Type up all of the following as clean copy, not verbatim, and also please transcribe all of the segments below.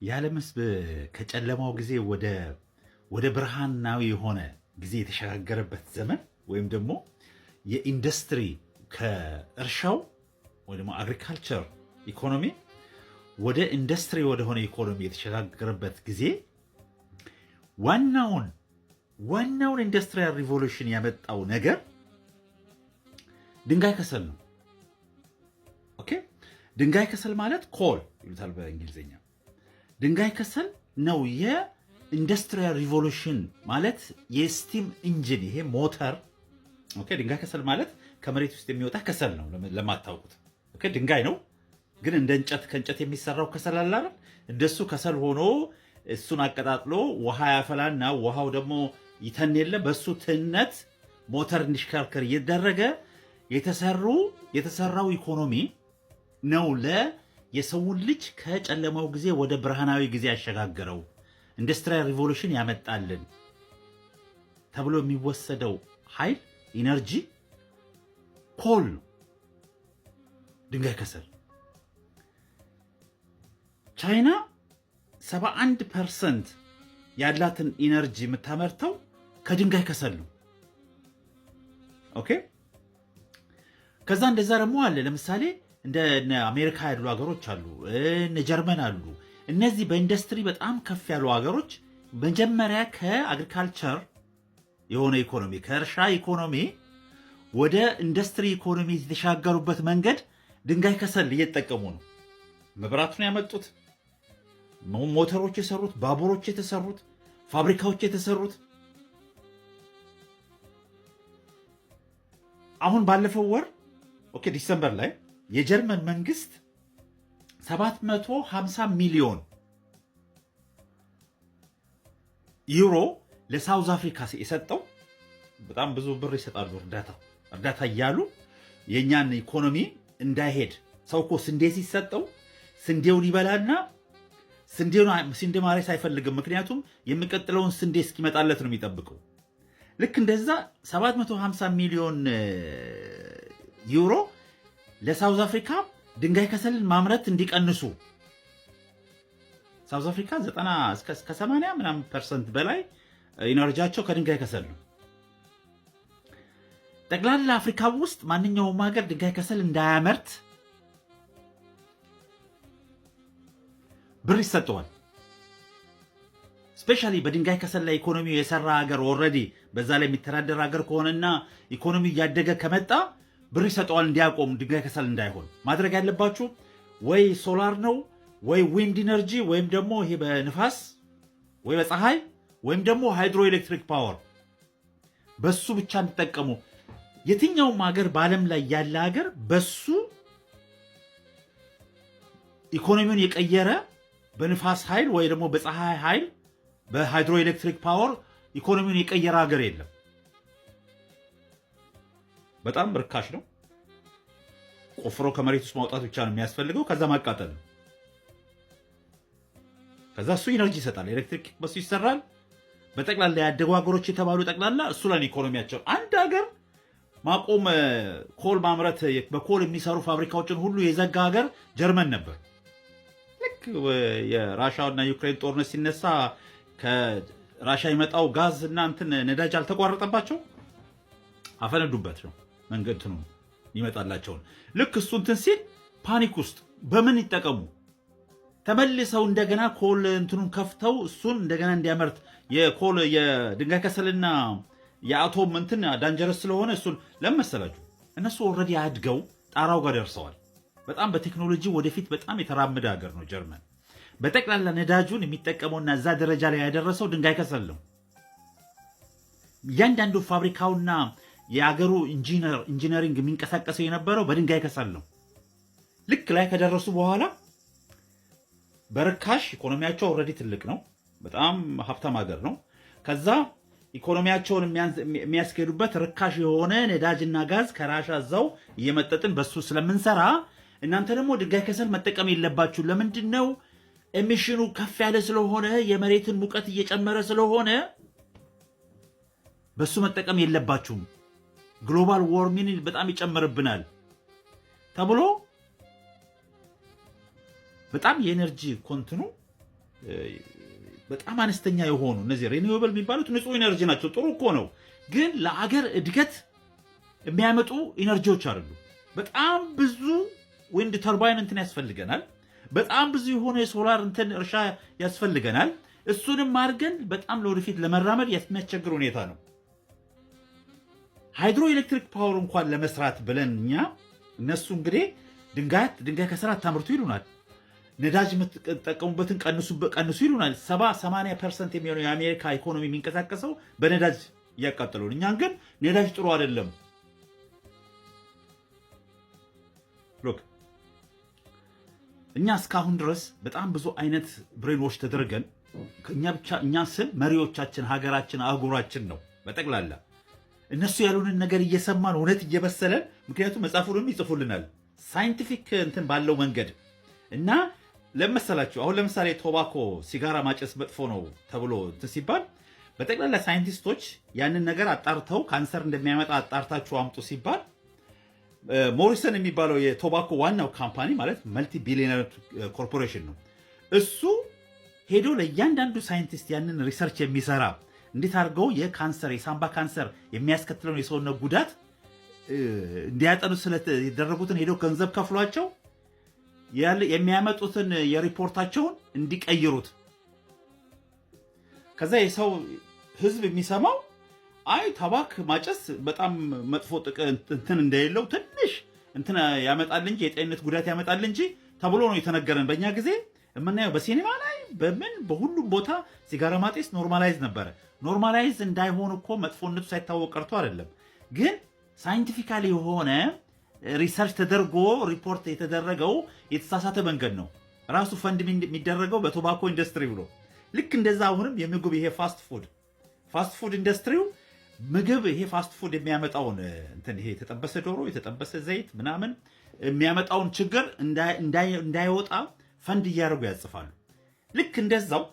የዓለም ሕዝብ ከጨለማው ጊዜ ወደ ብርሃናዊ የሆነ ጊዜ የተሸጋገረበት ዘመን ወይም ደግሞ የኢንዱስትሪ ከእርሻው ወይ ደግሞ agriculture economy ወደ ኢንዱስትሪ ወደሆነ ኢኮኖሚ የተሸጋገረበት ጊዜ ዋናውን industrial revolution ያመጣው ነገር ድንጋይ ከሰል ነው። Okay፣ ድንጋይ ከሰል ማለት coal ይሉታል በእንግሊዝኛ። ድንጋይ ከሰል ነው የ industrial revolution ማለት የ steam engine ይሄ ሞተር። Okay፣ ድንጋይ ከሰል ማለት ከመሬት ውስጥ የሚወጣ ከሰል ነው። ለማታውቁት፣ okay፣ ድንጋይ ነው፣ ግን እንደ እንጨት ከእንጨት የሚሰራው ከሰል አለ አይደል? እንደሱ ከሰል ሆኖ እሱን አቀጣጥሎ ውሃ ያፈላና ውሃው ደግሞ ይተን የለ፣ በሱ ትነት ሞተር እንዲሽከርከር እየተደረገ የተሰራው ኢኮኖሚ ነው የሰውን ልጅ ከጨለማው ጊዜ ወደ ብርሃናዊ ጊዜ ያሸጋገረው፣ industrial revolution ያመጣልን ተብሎ የሚወሰደው ኃይል energy coal ነው፣ ድንጋይ ከሰል። ቻይና 71% ያላትን energy የምታመርተው ከድንጋይ ከሰል ነው። Okay፣ ከዛ እንደዛ ደግሞ አለ። ለምሳሌ እንደ አሜሪካ ያሉ ሀገሮች አሉ፣ እነ ጀርመን አሉ። እነዚህ በኢንዱስትሪ በጣም ከፍ ያሉ ሀገሮች መጀመሪያ ከ agriculture የሆነ ኢኮኖሚ፣ ከእርሻ ኢኮኖሚ ወደ ኢንዱስትሪ ኢኮኖሚ የተሻገሩበት መንገድ ድንጋይ ከሰል እየተጠቀሙ ነው። መብራቱን ያመጡት፣ ሞተሮች የሰሩት፣ ባቡሮች የተሰሩት፣ ፋብሪካዎች የተሰሩት። አሁን ባለፈው ወር፣ okay፣ December ላይ የጀርመን መንግስት 750 ሚሊዮን ዩሮ ለ South Africa የሰጠው፣ በጣም ብዙ ብር ይሰጣሉ እርዳታ እርዳታ እያሉ የእኛን ኢኮኖሚ እንዳይሄድ። ሰው እኮ ስንዴ ሲሰጠው ስንዴውን ይበላና ስንዴ ማረስ አይፈልግም። ምክንያቱም የሚቀጥለውን ስንዴ እስኪመጣለት ነው የሚጠብቀው። ልክ እንደዛ 750 ሚሊዮን ዩሮ ለ South Africa ድንጋይ ከሰልን ማምረት እንዲቀንሱ። South Africa 90 እስከ 80 ምናምን percent በላይ energy ያቸው ከድንጋይ ከሰል ነው። ጠቅላላ አፍሪካ ውስጥ ማንኛውም ሀገር ድንጋይ ከሰል እንዳያመርት ብር ይሰጠዋል። Specially በድንጋይ ከሰል ላይ ኢኮኖሚው የሰራ ሀገር፣ already በዛ ላይ የሚተዳደር ሀገር ከሆነና ኢኮኖሚ እያደገ ከመጣ ብር ይሰጠዋል እንዲያቆም፣ ድንጋይ ከሰል እንዳይሆን። ማድረግ ያለባችሁ ወይ ሶላር ነው ወይ wind energy ወይም ደግሞ ይሄ በንፋስ ወይ በፀሐይ ወይም ደግሞ hydroelectric power፣ በሱ ብቻ እንዲጠቀሙ። የትኛውም ሀገር፣ በዓለም ላይ ያለ ሀገር በሱ ኢኮኖሚውን የቀየረ፣ በንፋስ ኃይል ወይ ደግሞ በፀሐይ ኃይል፣ በ hydroelectric power ኢኮኖሚውን የቀየረ ሀገር የለም። በጣም ርካሽ ነው። ቆፍሮ ከመሬት ውስጥ ማውጣት ብቻ ነው የሚያስፈልገው። ከዛ ማቃጠል ነው። ከዛ እሱ energy ይሰጣል። ኤሌክትሪክ በሱ ይሰራል። በጠቅላላ ያደጉ ሀገሮች የተባሉ ጠቅላላ እሱ ላይ ኢኮኖሚያቸው። አንድ ሀገር ማቆም coal ማምረት፣ በ coal የሚሰሩ ፋብሪካዎችን ሁሉ የዘጋ ሀገር ጀርመን ነበር። ልክ የራሻ እና ዩክሬን ጦርነት ሲነሳ ከራሻ የመጣው ጋዝ እና እንትን ነዳጅ አልተቋረጠባቸው፣ አፈነዱበት ነው መንገድ እንትኑ ይመጣላቸውን። ልክ እሱ እንትን ሲል panic ውስጥ በምን ይጠቀሙ፣ ተመልሰው እንደገና coal እንትኑን ከፍተው እሱን እንደገና እንዲያመርት። የ coal የድንጋይ ከሰልና የአቶም እንትን dangerous ስለሆነ እሱን ለመሰላችሁ እነሱ already አድገው ጣራው ጋር ደርሰዋል። በጣም በቴክኖሎጂ ወደፊት በጣም የተራመደ ሀገር ነው ጀርመን። በጠቅላላ ነዳጁን የሚጠቀመውና እዛ ደረጃ ላይ ያደረሰው ድንጋይ ከሰል ነው። እያንዳንዱ ፋብሪካውና የአገሩ engineering የሚንቀሳቀሰው የነበረው በድንጋይ ከሰል ነው። ልክ ላይ ከደረሱ በኋላ በርካሽ፣ ኢኮኖሚያቸው already ትልቅ ነው። በጣም ሀብታም ሀገር ነው። ከዛ ኢኮኖሚያቸውን የሚያስኬዱበት ርካሽ የሆነ ነዳጅና ጋዝ ከራሻ እዛው እየመጠጥን በሱ ስለምንሰራ እናንተ ደግሞ ድንጋይ ከሰል መጠቀም የለባችሁ። ለምንድን ነው? Emission ኑ ከፍ ያለ ስለሆነ፣ የመሬትን ሙቀት እየጨመረ ስለሆነ በሱ መጠቀም የለባችሁም። Global warming በጣም ይጨምርብናል ተብሎ በጣም የ energy content ኑ በጣም አነስተኛ የሆኑ እነዚህ renewable የሚባሉት ንጹህ energy ናቸው። ጥሩ እኮ ነው፣ ግን ለአገር እድገት የሚያመጡ energy ዎች አይደሉም። በጣም ብዙ wind turbine እንትን ያስፈልገናል። በጣም ብዙ የሆነ የሶላር እንትን እርሻ ያስፈልገናል። እሱንም አድርገን በጣም ለወደፊት ለመራመድ የሚያስቸግር ሁኔታ ነው። Hydroelectric power እንኳን ለመስራት ብለን እኛ፣ እነሱ እንግዲህ ድንጋይ ከሰል አታምርቱ ይሉናል። ነዳጅ የምትጠቀሙበትን ቀንሱ ይሉናል። 70-80% የሚሆነው የአሜሪካ ኢኮኖሚ የሚንቀሳቀሰው በነዳጅ እያቃጠሉ፣ እኛን ግን ነዳጅ ጥሩ አይደለም። Look፣ እኛ እስካሁን ድረስ በጣም ብዙ አይነት brainwash ተደርገን፣ እኛ ብቻ፣ እኛ ስል መሪዎቻችን፣ ሀገራችን፣ አህጉራችን ነው በጠቅላላ፣ እነሱ ያሉንን ነገር እየሰማን እውነት እየመሰለን፣ ምክንያቱም መጽሐፉንም ይጽፉልናል scientific እንትን ባለው መንገድ። እና ለመሰላችሁ አሁን ለምሳሌ tobacco፣ ሲጋራ ማጨስ መጥፎ ነው ተብሎ እንትን ሲባል፣ በጠቅላላ ሳይንቲስቶች ያንን ነገር አጣርተው ካንሰር እንደሚያመጣ አጣርታችሁ አምጡ ሲባል፣ ሞሪሰን የሚባለው የ tobacco ዋናው company ማለት multi billionaire corporation ነው። እሱ ሄዶ ለእያንዳንዱ ሳይንቲስት ያንን research የሚሰራ፣ እንዴት አድርገው የካንሰር፣ የሳምባ ካንሰር የሚያስከትለውን የሰውነት ጉዳት እንዲያጠኑ ስለተደረጉትን ሄደው ገንዘብ ከፍሏቸው የሚያመጡትን የሪፖርታቸውን እንዲቀይሩት። ከዛ የሰው ህዝብ የሚሰማው አይ tobacco ማጨስ በጣም መጥፎ እንትን እንደሌለው፣ ትንሽ እንትን ያመጣል እንጂ፣ የጤንነት ጉዳት ያመጣል እንጂ ተብሎ ነው የተነገረን። በእኛ ጊዜ የምናየው በሲኒማ ላይ፣ በምን፣ በሁሉም ቦታ ሲጋራ ማጤስ normalize ነበረ። Normalize እንዳይሆን እኮ መጥፎነቱ ሳይታወቅ ቀርቶ አይደለም፣ ግን scientifically የሆነ research ተደርጎ ሪፖርት የተደረገው የተሳሳተ መንገድ ነው። ራሱ ፈንድ የሚደረገው በ tobacco industry ብሎ። ልክ እንደዛ አሁንም የምግብ ይሄ fast food industry ው፣ ምግብ ይሄ fast food የሚያመጣውን እንትን፣ ይሄ የተጠበሰ ዶሮ፣ የተጠበሰ ዘይት ምናምን የሚያመጣውን ችግር እንዳይወጣ ፈንድ እያደረጉ ያጽፋሉ። ልክ እንደዛው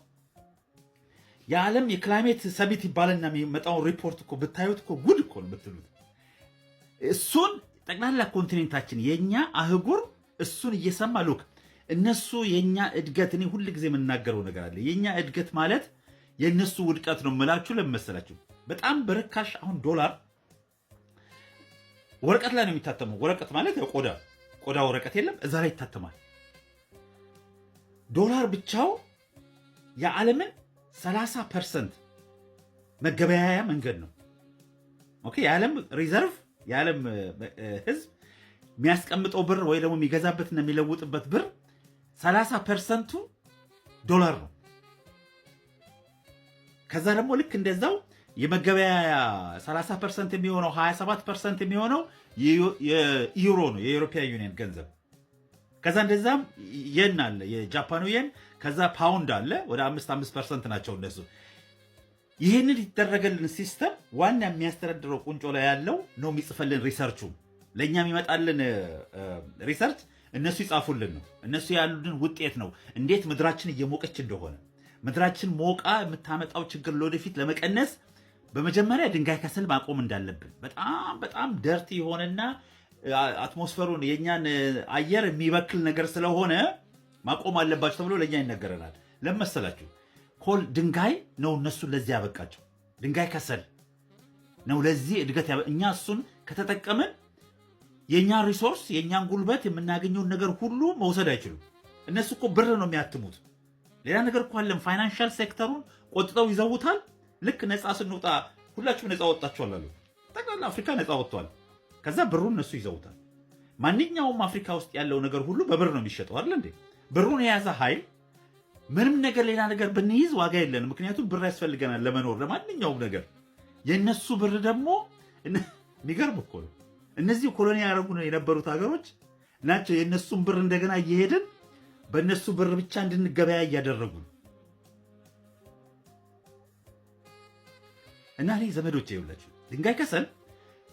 የዓለም የ climate summit ይባልና የሚመጣውን ሪፖርት እኮ ብታዩት እኮ ጉድ እኮ ነው የምትሉት። እሱን ጠቅላላ continent ኣችን፣ የእኛ አህጉር እሱን እየሰማ፣ look፣ እነሱ የእኛ እድገት፣ እኔ ሁል ጊዜ የምናገረው ነገር አለ። የእኛ እድገት ማለት የእነሱ ውድቀት ነው የምላችሁ ለምን መሰላችሁ? በጣም በርካሽ አሁን ዶላር ወረቀት ላይ ነው የሚታተመው። ወረቀት ማለት ያው ቆዳ ወረቀት የለም፣ እዛ ላይ ይታተማል። ዶላር ብቻው የዓለምን 30% መገበያያ መንገድ ነው። Okay፣ የዓለም reserve፣ የዓለም ህዝብ የሚያስቀምጠው ብር ወይ ደግሞ የሚገዛበትና የሚለውጥበት ብር 30% ኡ ዶላር ነው። ከዛ ደግሞ ልክ እንደዛው የመገበያያ 30% የሚሆነው፣ 27% የሚሆነው የዩሮ ነው፣ የ European Union ገንዘብ። ከዛ እንደዛም የን አለ፣ የጃፓኑ የን። ከዛ ፓውንድ አለ። ወደ 5 5% ናቸው እነሱ። ይህንን የተደረገልን system ዋና የሚያስተዳድረው ቁንጮ ላይ ያለው ነው የሚጽፈልን research ኡ። ለእኛ የሚመጣልን research እነሱ ይጻፉልን ነው። እነሱ ያሉልን ውጤት ነው። እንዴት ምድራችን እየሞቀች እንደሆነ፣ ምድራችን ሞቃ የምታመጣው ችግር ለወደፊት ለመቀነስ በመጀመሪያ ድንጋይ ከሰል ማቆም እንዳለብን፣ በጣም በጣም dirty የሆነና atmosphere ኡን፣ የእኛን አየር የሚበክል ነገር ስለሆነ ማቆም አለባቸው ተብሎ ለእኛ ይነገረናል። ለመሰላችሁ coal፣ ድንጋይ ነው እነሱን ለዚህ ያበቃቸው። ድንጋይ ከሰል ነው ለዚህ እድገት። እኛ እሱን ከተጠቀምን የእኛን resource፣ የእኛን ጉልበት፣ የምናገኘውን ነገር ሁሉ መውሰድ አይችሉም። እነሱ እኮ ብር ነው የሚያትሙት። ሌላ ነገር እኮ አለም። Financial sector ኡን ቆጥጠው ይዘውታል። ልክ ነፃ ስንወጣ ሁላችሁም ነፃ ወጣችኋል አሉ። ጠቅላላ አፍሪካ ነፃ ወጥቷል። ከዛ ብሩን እነሱ ይዘውታል። ማንኛውም አፍሪካ ውስጥ ያለው ነገር ሁሉ በብር ነው የሚሸጠው አይደል እንዴ? ብሩን የያዘ ኃይል ምንም ነገር፣ ሌላ ነገር ብንይዝ ዋጋ የለንም። ምክንያቱም ብር ያስፈልገናል ለመኖር፣ ለማንኛውም ነገር። የእነሱ ብር ደግሞ የሚገርም እኮ ነው። እነዚህ colony ያደረጉ የነበሩት ሀገሮች ናቸው። የእነሱን ብር እንደገና እየሄድን በእነሱ ብር ብቻ እንድንገበያ እያደረጉ። እና እኔ ዘመዶቼ ይኸውላችሁ ድንጋይ ከሰል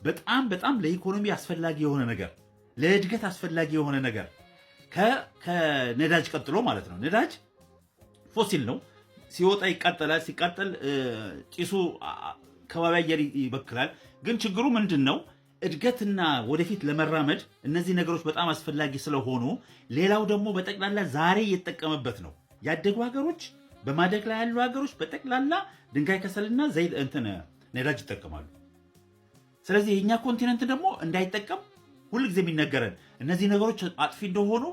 በጣም በጣም ለኢኮኖሚ አስፈላጊ የሆነ ነገር፣ ለእድገት አስፈላጊ የሆነ ነገር፣ ከነዳጅ ቀጥሎ ማለት ነው። ነዳጅ fossil ነው። ሲወጣ ይቃጠላል። ሲቃጠል ጭሱ ከባቢ አየር ይበክላል። ግን ችግሩ ምንድን ነው? እድገትና ወደፊት ለመራመድ እነዚህ ነገሮች በጣም አስፈላጊ ስለሆኑ፣ ሌላው ደግሞ በጠቅላላ ዛሬ እየተጠቀመበት ነው። ያደጉ ሀገሮች በማደግ ላይ ያሉ ሀገሮች በጠቅላላ ድንጋይ ከሰልና ዘይት እንትን ነዳጅ ይጠቀማሉ። ስለዚህ የእኛ continent ደግሞ እንዳይጠቀም ሁልጊዜ የሚነገረን እነዚህ ነገሮች አጥፊ እንደሆኑ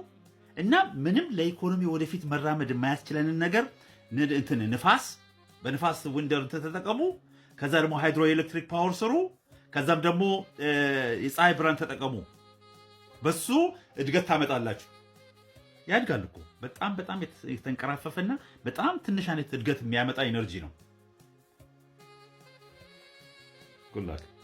እና ምንም ለኢኮኖሚ ወደፊት መራመድ የማያስችለንን ነገር እንትን ንፋስ፣ በንፋስ wind እንትን ተጠቀሙ። ከዛ ደግሞ hydroelectric power ስሩ። ከዛም ደግሞ የፀሐይ ብርሃን ተጠቀሙ። በሱ እድገት ታመጣላችሁ። ያድጋል እኮ። በጣም በጣም የተንቀራፈፈና በጣም ትንሽ አይነት እድገት የሚያመጣ energy ነው። Good luck.